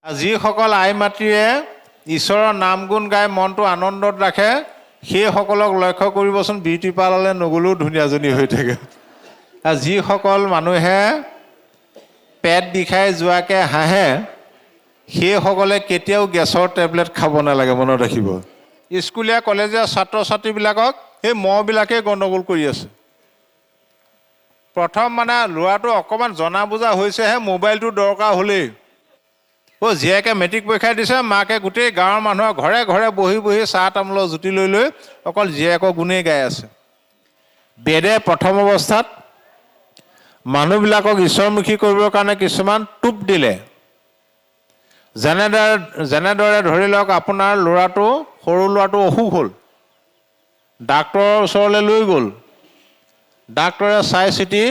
যিসকল আই মাতৃয়ে ঈশ্বৰৰ নাম গুণ গাই মনটো আনন্দত ৰাখে, সেইসকলক লক্ষ্য কৰিবচোন, বিউটি পাৰ্লাৰলৈ নগ'লেও ধুনীয়াজনী হৈ থাকে। আৰু যিসকল মানুহে পেট বিষাই যোৱাকৈ হাঁহে, সেইসকলে কেতিয়াও গেছৰ টেবলেট খাব নালাগে, মনত ৰাখিব। স্কুলীয়া কলেজীয়া ছাত্ৰ ছাত্ৰীবিলাকক সেই মহবিলাকেই গণ্ডগোল কৰি আছে। প্ৰথম মানে ল'ৰাটো অকণমান জনা বুজা হৈছেহে, মোবাইলটো দৰকাৰ হ'লেই। অ' জীয়েকে মেট্ৰিক পৰীক্ষা দিছে, মাকে গোটেই গাঁৱৰ মানুহৰ ঘৰে ঘৰে বহি বহি চাহ তামোলৰ জুতি লৈ লৈ অকল জীয়েকৰ গুণেই গাই আছে। বেদে প্ৰথম অৱস্থাত মানুহবিলাকক ঈশ্বৰমুখী কৰিবৰ কাৰণে কিছুমান টোপ দিলে। যেনেদৰে ধৰি লওক, আপোনাৰ ল'ৰাটো, সৰু ল'ৰাটো অসুখ হ'ল, ডাক্তৰৰ ওচৰলৈ লৈ গ'ল। ডাক্তৰে চাই চিতি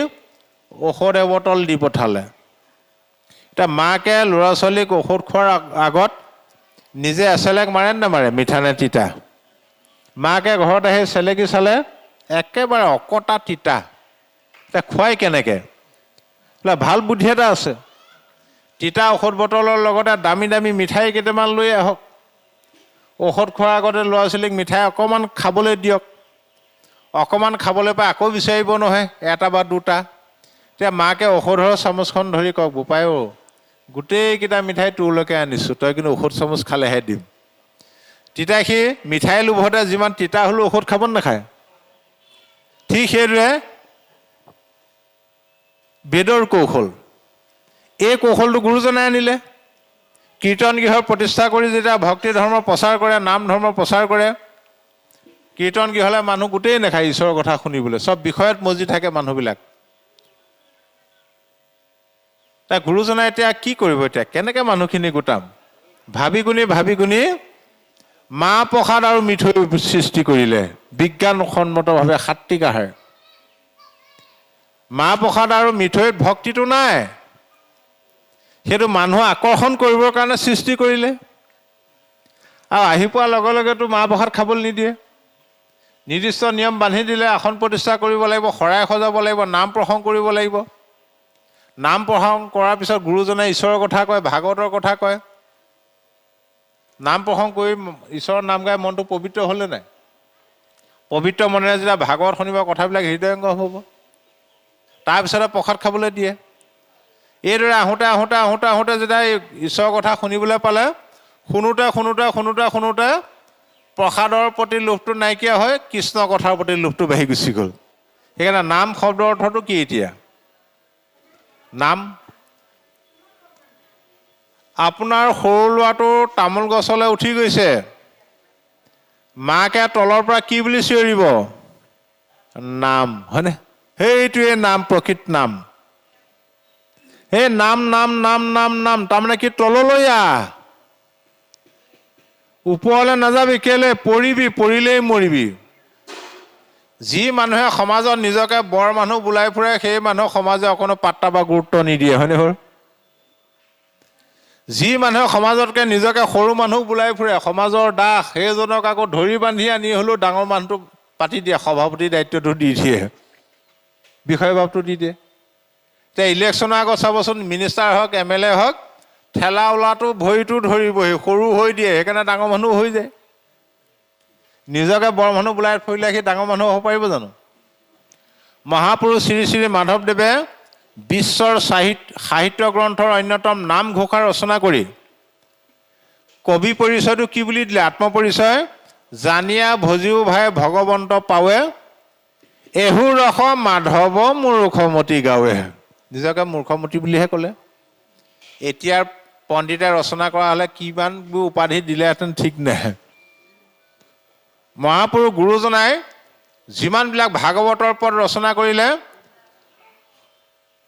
ঔষধ এবটল দি পঠালে। এতিয়া মাকে ল'ৰা ছোৱালীক ঔষধ খোৱাৰ আগত নিজে এচেলেক মাৰে নে নামাৰে, মিঠা নে তিতা? মাকে ঘৰত আহি চেলেকি চালে, একেবাৰে অকটা তিতা। এতিয়া খুৱাই কেনেকৈ? বোলে ভাল বুদ্ধি এটা আছে, তিতা ঔষধ বটলৰ লগতে দামী দামী মিঠাই কেইটামান লৈ আহক। ঔষধ খোৱাৰ আগতে ল'ৰা ছোৱালীক মিঠাই অকণমান খাবলৈ দিয়ক। অকণমান খাবলৈ পাই আকৌ বিচাৰিব নহয় এটা বা দুটা। এতিয়া মাকে ঔষধৰ চামুচখন ধৰি কওক, "বোপাই অ', গোটেইকেইটা মিঠাই তোৰলৈকে আনিছোঁ, তই কিন্তু ঔষধ চামুচ খালেহে দিম।" তেতিয়া সি মিঠাই লোভতে যিমান তিতা হ'লেও ঔষধ খাব নাখায়? ঠিক সেইদৰে বেদৰ কৌশল, এই কৌশলটো গুৰুজনাই আনিলে। কীৰ্তন গৃহ প্ৰতিষ্ঠা কৰি যেতিয়া ভক্তি ধৰ্ম প্ৰচাৰ কৰে, নাম ধৰ্ম প্ৰচাৰ কৰে, কীৰ্তন গৃহলৈ মানুহ গোটেই নাখায় ঈশ্বৰৰ কথা শুনিবলৈ, চব বিষয়ত মজি থাকে মানুহবিলাক। তাই গুৰুজনাই এতিয়া কি কৰিব, এতিয়া কেনেকৈ মানুহখিনি গোটাম, ভাবি গুণি ভাবি গুণি মাহ প্ৰসাদ আৰু মিঠৈ সৃষ্টি কৰিলে বিজ্ঞানসন্মতভাৱে, সাত্বিক আহাৰ। মাহ প্ৰসাদ আৰু মিঠৈত ভক্তিটো নাই, সেইটো মানুহ আকৰ্ষণ কৰিবৰ কাৰণে সৃষ্টি কৰিলে। আৰু আহি পোৱাৰ লগে লগেতো মাহ প্ৰসাদ খাবলৈ নিদিয়ে। নিৰ্দিষ্ট নিয়ম বান্ধি দিলে, আসন প্ৰতিষ্ঠা কৰিব লাগিব, শৰাই সজাব লাগিব, নাম প্ৰসংগ কৰিব লাগিব। নাম প্ৰসংগ কৰাৰ পিছত গুৰুজনে ঈশ্বৰৰ কথা কয়, ভাগৱতৰ কথা কয়। নাম প্ৰসংগ কৰি ঈশ্বৰৰ নাম গাই মনটো পবিত্ৰ হ'লে নাই? পবিত্ৰ মনেৰে যেতিয়া ভাগৱত শুনিব, কথাবিলাক হৃদয়ংগম হ'ব। তাৰপিছতে প্ৰসাদ খাবলৈ দিয়ে। এইদৰে আহোঁতে আহোঁতে আহোঁতে আহোঁতে যেতিয়া এই ঈশ্বৰৰ কথা শুনিবলৈ পালে, শুনোতে শুনোতে শুনোতে শুনোতে প্ৰসাদৰ প্ৰতি লোভটো নাইকিয়া হৈ কৃষ্ণ কথাৰ প্ৰতি লোভটো বাঢ়ি গুচি গ'ল। সেইকাৰণে নাম শব্দৰ অৰ্থটো কি? এতিয়া নাম, আপোনাৰ সৰু ল'ৰাটো তামোল গছলৈ উঠি গৈছে, মাকে তলৰ পৰা কি বুলি চিঞৰিব? নাম, হয়নে? সেইটোৱে নাম, প্ৰকৃত নাম। সেই নাম নাম নাম নাম নাম, তাৰমানে কি? তললৈ আহ, ওপৰলৈ নাযাবি। কেলে? পৰিবি, পৰিলেই মৰিবি। যি মানুহে সমাজত নিজকে বৰ মানুহ বোলাই ফুৰে, সেই মানুহক সমাজে অকণো পাত্তা বা গুৰুত্ব নিদিয়ে, হয়নে বাৰু? যি মানুহে সমাজতকৈ নিজকে সৰু মানুহ বোলাই ফুৰে, সমাজৰ দাস, সেইজনক আকৌ ধৰি বান্ধি আনি হ'লেও ডাঙৰ মানুহটো পাতি দিয়ে, সভাপতিৰ দায়িত্বটো দি দিয়ে, বিষয়বাবটো দি দিয়ে। এতিয়া ইলেকশ্যনৰ আগত চাবচোন, মিনিষ্টাৰ হওক, এম এল এ হওক, ঠেলা ওলাটো ভৰিটো ধৰিবহি, সৰু হৈ দিয়ে, সেইকাৰণে ডাঙৰ মানুহ হৈ যায়। নিজকে বৰ মানুহ বোলাই ফুৰিলে সি ডাঙৰ মানুহ হ'ব পাৰিব জানো? মহাপুৰুষ শ্ৰী শ্ৰী মাধৱদেৱে বিশ্বৰ সাহিত্য গ্ৰন্থৰ অন্যতম নামঘোষা ৰচনা কৰি কবি পৰিচয়টো কি বুলি দিলে? আত্মপৰিচয়, "জানিয়া ভজিও ভাই ভগৱন্ত পাৱে, এহু ৰস মাধৱ মূৰ্খমতি গাৱে।" নিজকে মূৰ্খমতি বুলিহে ক'লে। এতিয়াৰ পণ্ডিতে ৰচনা কৰা হ'লে কিমানবোৰ উপাধি দিলেহেঁতেন ঠিক নাই। মহাপুৰুষ গুৰুজনাই যিমানবিলাক ভাগৱতৰ পদ ৰচনা কৰিলে,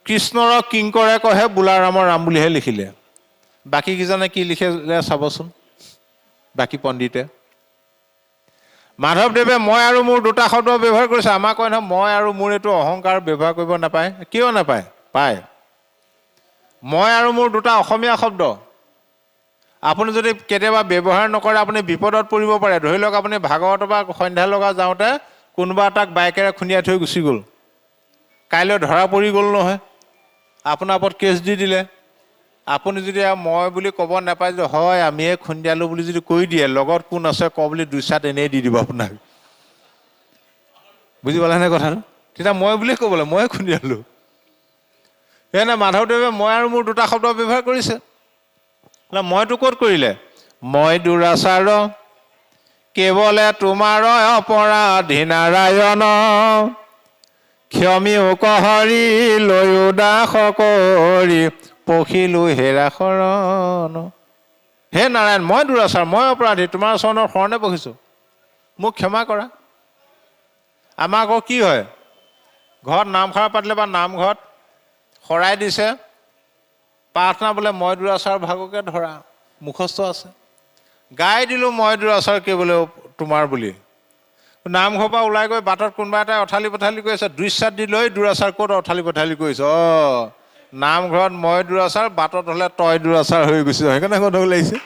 "কৃষ্ণৰ কিংকৰে কহে বোলা ৰামৰ ৰাম" বুলিহে লিখিলে। বাকীকেইজনে কি লিখিলে চাবচোন, বাকী পণ্ডিতে। মাধৱদেৱে মই আৰু মোৰ দুটা শব্দ ব্যৱহাৰ কৰিছে। আমাক কয় নহয়, মই আৰু মোৰ, এইটো অহংকাৰ, ব্যৱহাৰ কৰিব নাপায়। কিয় নাপায়? পায়। মই আৰু মোৰ দুটা অসমীয়া শব্দ। আপুনি যদি কেতিয়াবা ব্যৱহাৰ নকৰে, আপুনি বিপদত পৰিব পাৰে। ধৰি লওক, আপুনি ভাগৱতৰ পৰা সন্ধ্যা লগা যাওঁতে কোনোবা এটাক বাইকেৰে খুন্দিয়াই থৈ গুচি গ'ল, কাইলৈ ধৰা পৰি গ'ল নহয়, আপোনাৰ ওপৰত কেছ দি দিলে। আপুনি যদি আৰু মই বুলি ক'ব নাপায়, যদি হয় আমিয়ে খুন্দিয়ালোঁ বুলি যদি কৈ দিয়ে, লগত কোন আছে ক বুলি দুই চাট এনেই দি দিব আপোনাক। বুজি পালানে কথাটো? তেতিয়া মই বুলিয়ে ক'ব লাগে, ময়ে খুন্দিয়ালোঁ। সেইকাৰণে মাধৱদেৱে মই আৰু মোৰ দুটা শব্দ ব্যৱহাৰ কৰিছে। মইতো ক'ত কৰিলে? মই দুৰাচাৰ কেৱলে তোমাৰ অপৰাধী নাৰায়ণ, ক্ষমিও কহৰি লৈও দাস কৰি পখিলো হেৰা শৰণ। হে নাৰায়ণ, মই দুৰাচাৰ, মই অপৰাধী, তোমাৰ চৰণৰ শৰণে পখিছোঁ, মোক ক্ষমা কৰা। আমাৰ আকৌ কি হয়, ঘৰত নামষাৰ পাতিলে বা নামঘৰত শৰাই দিছে, প্ৰাৰ্থনা বোলে মই দুৰাচাৰ ভাগকে ধৰা, মুখস্থ আছে, গাই দিলোঁ মই দুৰাচাৰ কেৱলে তোমাৰ বুলি। নামঘৰৰ পৰা ওলাই গৈ বাটত কোনোবা এটাই অথালি পথালি কৰি আছে, দুই চাট দি লৈ দুৰাচাৰ ক'ত অথালি পথালি কৰিছ? অঁ, নামঘৰত মই দুৰাচাৰ, বাটত হ'লে তই দুৰাচাৰ হৈ গৈছে, সেইকাৰণে গণ্ডগোল লাগিছে।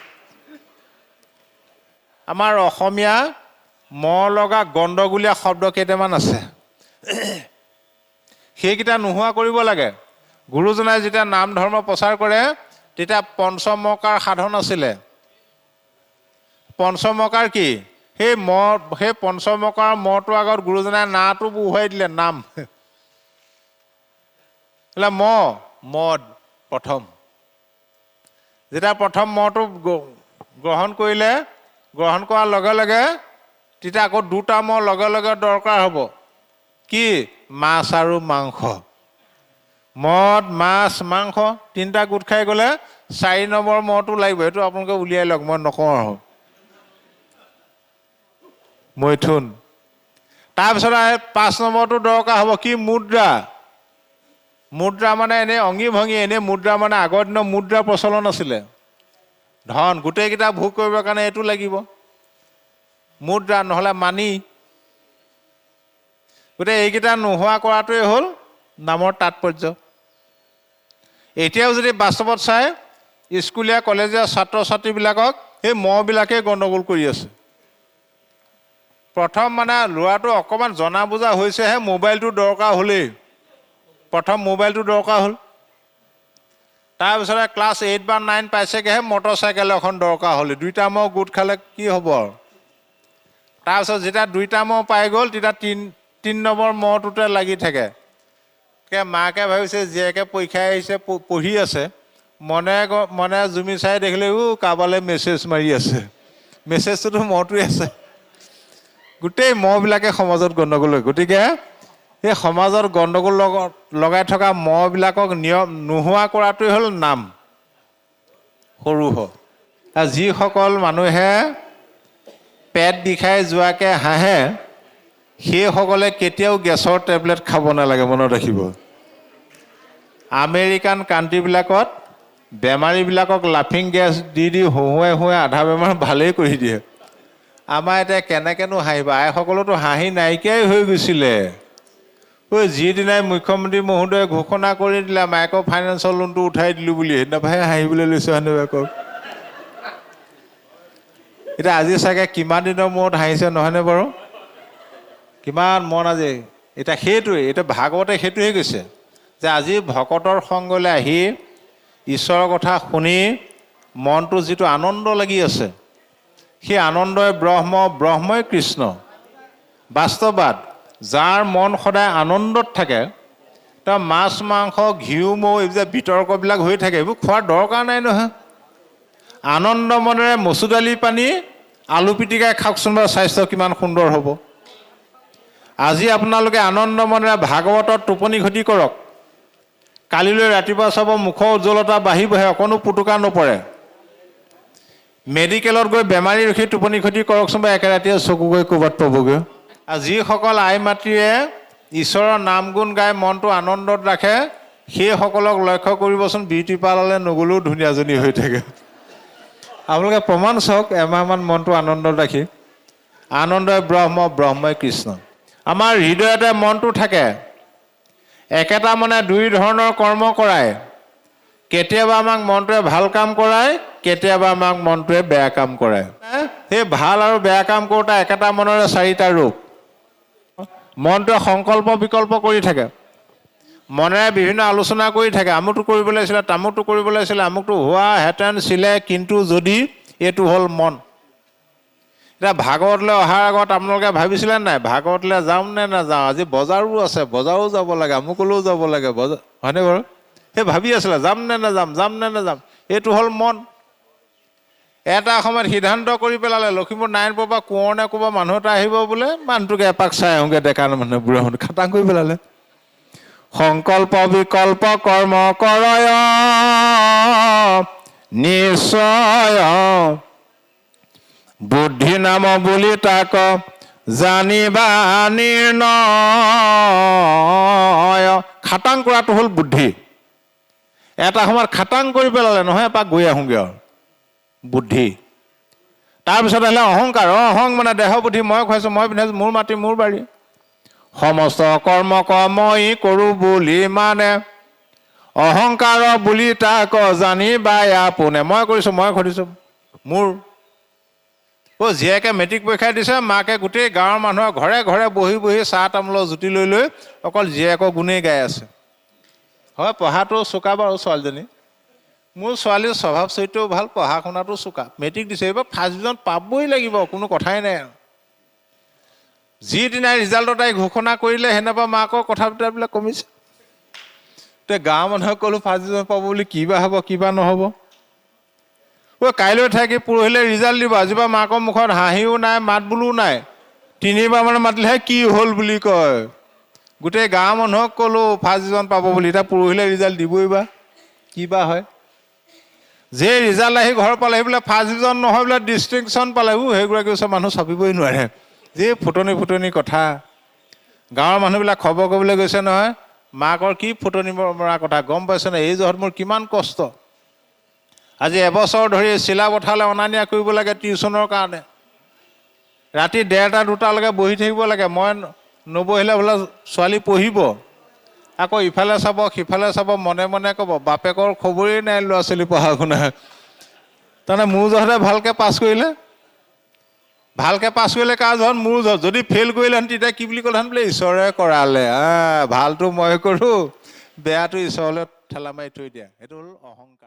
আমাৰ অসমীয়া ম লগা গণ্ডগোলীয়া শব্দ কেইটামান আছে, সেইকেইটা নোহোৱা কৰিব লাগে। গুৰুজনাই যেতিয়া নাম ধৰ্ম প্ৰচাৰ কৰে তেতিয়া পঞ্চমকাৰ সাধন আছিলে। পঞ্চমকাৰ কি? সেই পঞ্চমকাৰ মটোৰ আগত গুৰুজনাই নাটো বহুৱাই দিলে, নাম বোলে ম, মদ প্ৰথম। যেতিয়া প্ৰথম মটো গ্ৰহণ কৰিলে, গ্ৰহণ কৰাৰ লগে লগে তেতিয়া আকৌ দুটা ম লগে লগে দৰকাৰ হ'ব, কি? মাছ আৰু মাংস। মদ, মাছ, মাংস তিনিটা গোট খাই গ'লে 4 নম্বৰ মটো লাগিব। সেইটো আপোনালোকে উলিয়াই লওক, মই নকওঁ আৰু। মৈথুন। তাৰপিছত 5 নম্বৰটো দৰকাৰ হ'ব কি? মুদ্ৰা। মুদ্ৰা মানে এনেই অংগী ভংগী, এনেই মুদ্ৰা মানে আগৰ দিনৰ মুদ্ৰা প্ৰচলন আছিলে, ধন গোটেইকেইটা ভোগ কৰিবৰ কাৰণে এইটো লাগিব মুদ্ৰা, নহ'লে মানি। গতিকে এইকেইটা নোহোৱা কৰাটোৱে হ'ল নামৰ তাৎপৰ্য। এতিয়াও যদি বাস্তৱত চাই, স্কুলীয়া কলেজীয়া ছাত্ৰ ছাত্ৰীবিলাকক সেই মহবিলাকেই গণ্ডগোল কৰি আছে। প্ৰথম মানে ল'ৰাটো অকণমান জনা বুজা হৈছেহে, মোবাইলটো দৰকাৰ হ'লেই প্ৰথম মোবাইলটো দৰকাৰ হ'ল। তাৰপিছতে ক্লাছ 8 বা 9 পাইছেগৈহে মটৰ চাইকেল এখন দৰকাৰ হ'ল। দুইটা মহ গোট খালে কি হ'ব আৰু? তাৰপিছত যেতিয়া দুইটা মহ পাই গ'ল, তেতিয়া তিনি নম্বৰ মহটোতে লাগি থাকে। তাকে মাকে ভাবিছে জীয়েকে পৰীক্ষা আহিছে, পঢ়ি আছে, মনে মনে জুমি চাই দেখিলে ও কাৰোবালৈ মেছেজ মাৰি আছে, মেছেজটোতো মহটোৱে আছে। গোটেই মহবিলাকে সমাজত গণ্ডগোল হয়। গতিকে সেই সমাজত গণ্ডগোল লগাই থকা মহবিলাকক নিয়ম নোহোৱা কৰাটোৱে হ'ল নাম সৰু হ। আৰু যিসকল মানুহে পেট বিষাই যোৱাকে হাঁহে, সেইসকলে কেতিয়াও গেছৰ টেবলেট খাব নালাগে, মনত ৰাখিব। আমেৰিকান কাণ্ট্ৰিবিলাকত বেমাৰীবিলাকক লাফিং গেছ দি দি হঁহুৱাই হঁহুৱাই আধা বেমাৰ ভালেই কৰি দিয়ে। আমাৰ এতিয়া কেনেকেনো হাঁহিব? আইসকলতো হাঁহি নাইকিয়াই হৈ গৈছিলে। ঐ, যিদিনাই মুখ্যমন্ত্ৰী মহোদয়ে ঘোষণা কৰি দিলে মাইক্ৰ' ফাইনেন্সৰ লোনটো উঠাই দিলোঁ বুলি, সেইদিনা পৰাহে হাঁহিবলৈ লৈছে হয়নে কওক? এতিয়া আজি চাগে কিমান দিনৰ মূৰত হাঁহিছে নহয়নে বাৰু? কিমান মন আজি। এতিয়া সেইটোৱে, এতিয়া ভাগৱতে সেইটোৱে কৈছে যে আজি ভকতৰ সংগলৈ আহি ঈশ্বৰৰ কথা শুনি মনটো যিটো আনন্দ লাগি আছে, সেই আনন্দই ব্ৰহ্ম, ব্ৰহ্মই কৃষ্ণ। বাস্তৱাত যাৰ মন সদায় আনন্দত থাকে, তাৰ মাছ মাংস ঘিউ মৌ এইবিলাক বিতৰ্কবিলাক হৈ থাকে, এইবোৰ খোৱাৰ দৰকাৰ নাই নহয়। আনন্দ মনেৰে মচুৰ দালি পানী আলু পিটিকাই খাওকচোন বাৰু, স্বাস্থ্য কিমান সুন্দৰ হ'ব। আজি আপোনালোকে আনন্দ মনেৰে ভাগৱতত টোপনি ক্ষতি কৰক, কালিলৈ ৰাতিপুৱা চাব মুখৰ উজ্জ্বলতা বাঢ়িবহে, অকণো পুতুকা নপৰে। মেডিকেলত গৈ বেমাৰী ৰখি টোপনি ক্ষতি কৰকচোন বাৰু, একে ৰাতিয়ে চকু গৈ ক'ৰবাত পাবগৈ। আৰু যিসকল আই মাতৃয়ে ঈশ্বৰৰ নাম গুণ গাই মনটো আনন্দত ৰাখে, সেইসকলক লক্ষ্য কৰিবচোন, বিউটি পাৰ্লাৰলৈ নগ'লেও ধুনীয়াজনী হৈ থাকে। আপোনালোকে প্ৰমাণ চাওক, এমাহমান মনটো আনন্দত ৰাখি। আনন্দই ব্ৰহ্ম, ব্ৰহ্মই কৃষ্ণ। আমাৰ হৃদয়তে মনটো থাকে, একেটা মনে দুই ধৰণৰ কৰ্ম কৰায়। কেতিয়াবা আমাক মনটোৱে ভাল কাম কৰায়, কেতিয়াবা আমাক মনটোৱে বেয়া কাম কৰায়। সেই ভাল আৰু বেয়া কাম কৰোঁতে একেটা মনৰে চাৰিটা ৰূপ। মনটোৱে সংকল্প বিকল্প কৰি থাকে। মনেৰে বিভিন্ন আলোচনা কৰি থাকে, আমুকটো কৰিব লাগিছিলে, তামুকটো কৰিব লাগিছিলে, আমুকটো হোৱাহেঁতেন ছিলে, কিন্তু যদি, এইটো হ'ল মন। এতিয়া ভাগৱতলৈ অহাৰ আগত আপোনালোকে ভাবিছিলে নাই ভাগৱতলৈ যাম নে নাযাওঁ, আজি বজাৰো আছে, বজাৰো যাব লাগে, আমুকলৈও যাব লাগে, বজাৰ হয়নে বাৰু? সেই ভাবি আছিলে যাম নে নাযাম, যাম নে নাযাম, এইটো হ'ল মন। এটা সময়ত সিদ্ধান্ত কৰি পেলালে, লখিমপুৰ নাৰায়ণপুৰৰ পৰা কোঁৱৰ নে ক'ৰবাৰ মানুহ এটা আহিব বোলে, মানুহটোকে এপাক চাই আহোঁগৈ, ডেকা মানুহ, বুঢ়া মানুহ, খাটাং কৰি পেলালে। সংকল্প বিকল্প কৰ্ম কৰয় নিশ্চয়, বুদ্ধি নাম বুলি তাক জানিবা নিৰ্ণয়। খাটাং কৰাটো হ'ল বুদ্ধি। এটা সময়ত খাটাং কৰি পেলালে, নহয় এপাক গৈ আহোঁগৈ আৰু, বুদ্ধি। তাৰপিছত আহিলে অহংকাৰ। অহং মানে দেহ বুদ্ধি, মই খুৱাইছোঁ, মই পিন্ধাইছোঁ, মোৰ মাটি, মোৰ বাৰী, সমস্ত কৰ্ম কৰ্মই কৰোঁ বুলি মানে অহংকাৰ বুলি তাক জানিবা আপোনে। মই কৰিছোঁ, মই খুলিছোঁ, মোৰ। অ' জীয়েকে মেট্ৰিক পৰীক্ষা দিছে, মাকে গোটেই গাঁৱৰ মানুহৰ ঘৰে ঘৰে বহি বহি চাহ তামোলৰ জুতি লৈ লৈ অকল জীয়েকৰ গুণেই গাই আছে। হয়, পঢ়াটো চোকা বাৰু ছোৱালীজনী, মোৰ ছোৱালীৰ স্বভাৱ চৰিত্ৰও ভাল, পঢ়া শুনাটো চোকা, মেট্ৰিক দিছে, এইবাৰ ফাৰ্ষ্ট ডিভিজন পাবই লাগিব, কোনো কথাই নাই আৰু। যিদিনাই ৰিজাল্টৰ তাৰিখ ঘোষণা কৰিলে, সেইদিনাৰ পৰা মাকৰ কথা বতৰাবিলাক কমিছে। এতিয়া গাঁৱৰ মানুহক ক'লোঁ ফাৰ্ষ্ট ডিভিজন পাব বুলি, কি বা হ'ব কি বা নহ'ব। ঐ কাইলৈ থাকি পৰহিলৈ ৰিজাল্ট দিব, আজিৰ পৰা মাকৰ মুখত হাঁহিও নাই, মাত বোলো নাই, তিনিবাৰমান মাতিলেহে কি হ'ল বুলি কয়। গোটেই গাঁৱৰ মানুহক ক'লোঁ ফাৰ্ষ্ট ডিভিজন পাব বুলি, এতিয়া পৰহিলৈ ৰিজাল্ট দিবই বা কি বা হয়। যে ৰিজাল্ট আহি ঘৰ পালে, বোলে ফাৰ্ষ্ট ডিভিজন নহয় বোলে ডিষ্টিংশ্যন পালে, সেইগৰাকী ওচৰত মানুহ চাপিবই নোৱাৰে, যে ফুটনি ফুটনি কথা। গাঁৱৰ মানুহবিলাক খবৰ কৰিবলৈ গৈছে নহয়, মাকৰ কি ফুটনি মৰা কথা গম পাইছে নাই? এই জহত মোৰ কিমান কষ্ট, আজি এবছৰ ধৰি চিলাপথাৰলৈ অনা নিয়া কৰিব লাগে টিউশ্যনৰ কাৰণে, ৰাতি 1:30 2টালৈকে বহি থাকিব লাগে, মই নবহিলে বোলে ছোৱালী পঢ়িব, আকৌ ইফালে চাব সিফালে চাব, মনে মনে ক'ব বাপেকৰ খবৰেই নাই ল'ৰা ছোৱালী পঢ়া শুনা। তাৰমানে মোৰ জহতে ভালকৈ পাছ কৰিলে, ভালকৈ পাছ কৰিলে কাৰ জহত? মোৰ জহত। যদি ফেইল কৰিলেহেঁতেন তেতিয়া কি বুলি ক'লেহেঁতেন? বোলে ঈশ্বৰে কৰালে, ভালটো মই কৰোঁ, বেয়াটো ঈশ্বৰলৈ ঠেলা মাৰি থৈ দিয়া। সেইটো হ'ল অহংকাৰ।